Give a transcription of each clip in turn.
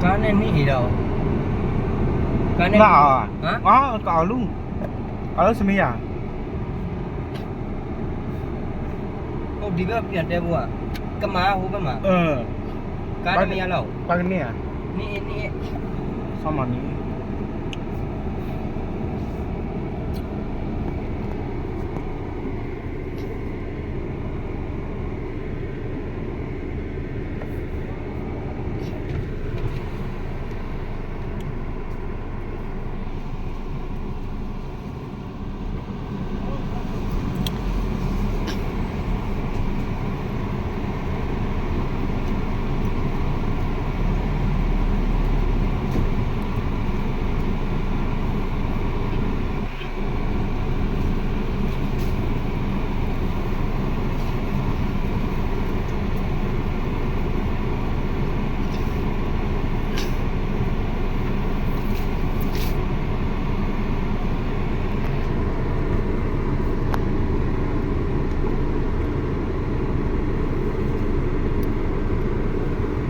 ကါန့ၣ်မ့ၢ်အံၤဒီး, ကါန့ၣ်, ကအိၣ်လူ, ကအိၣ်လူစမံယၤ, အိၣ်ဒံးဘၣ်ပျၢၤတဲဘိဧါ, ကမၤဟိဘၣ်မး, ကါန့ၣ်မ့ၢ်ယါလီၤ, ပှၤကန့ၢ်ဧါ, န့ၢ်, န့ၢ်, ဆီမၤန့ၣ်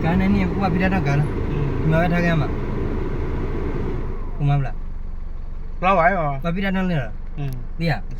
ကါန့ၣ်န့ၣ် ပှၤဖံးတၢ်နီၢ်ကါလီၤ, မၤဝဲထါကဲမး, ပမၤဘျး, လီၤဝဲ, ပှၤဖံးတၢ်နီၢ်လၢာ်လီၤ, သ့ဧါ.